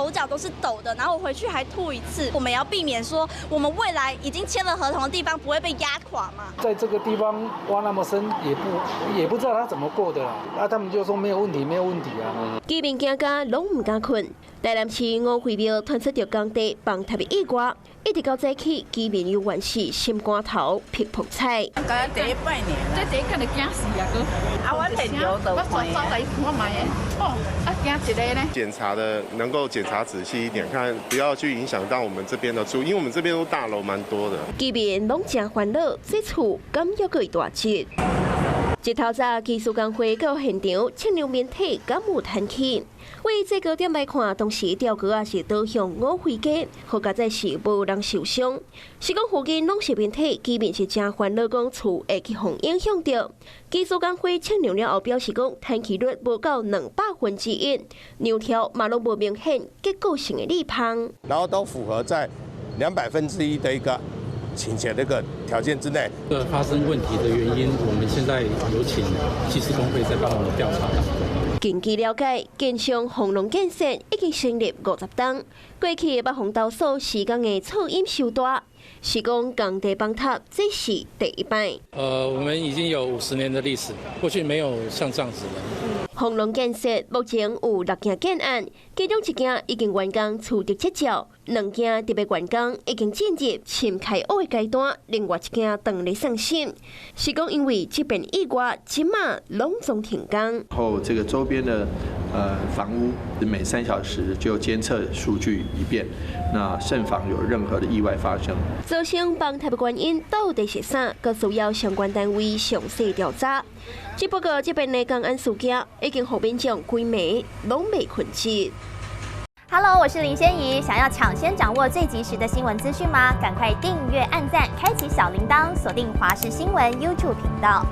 手腳都是抖的，然後我回去還吐一次。我們要避免說，我們未來已經簽了合同的地方不會被壓垮嘛？在這個地方挖那麼深，也不知道他怎麼過的啦。啊，他們就說沒有問題，沒有問題啊。居民驚甲攏毋敢睏。台南市五妃廟傳出著工地崩塌的意外，一直到早起，居民猶原是心肝頭噼噗彩。剛第一擺呢，這第一看就驚死啊！閣啊，我電腦都我走走來看覓的，哦，啊驚一个呢。檢查的能夠檢查仔細一點，看不要去影響到我們這邊的住，因為我們這邊都大樓蠻多的。居民攏誠煩惱，這厝敢猶閣會大吉？日頭早，技師工會到現場測量面體敢有坍起。為這個點來看，當時吊橋也是倒向五妃街，好佳哉是無人受傷。是講附近攏是面體，居民是誠煩惱，講厝會去予影響著。技師工會測量了後表示講，坍起率無到1/200，梁柱嘛攏無明顯結構性的裂縫。然後都符合在1/200的一個傾斜這個條件之內。這個發生問題的原因，我們現在有請技師工會在幫我們調查當中。根據了解，建商鴻隆建設已經成立50冬，過去捌予投訴施工的噪音傷大，是講工地崩塌，這是第一擺。我們已經有50年的歷史，過去沒有像這樣子的。鴻隆建設目前有六件建案，其中一件已經完工取得執照，兩件佇欲完工，已經進入簽開屋的階段，另外一件當咧送審。是講因為這遍意外，這馬攏總停工。後這個周邊的房屋每3小時就監測數據一遍，那慎防有任何的意外發生。造成崩塌的原因到底是啥？閣需要相關單位詳細調查。只不過這遍的工安事件已經予民眾規暝攏袂睏著。 Hello，我是林仙怡，想要搶先掌握最及時的新聞資訊嗎？趕快訂閱、按讚、開啟小鈴鐺，鎖定華視新聞 YouTube 頻道。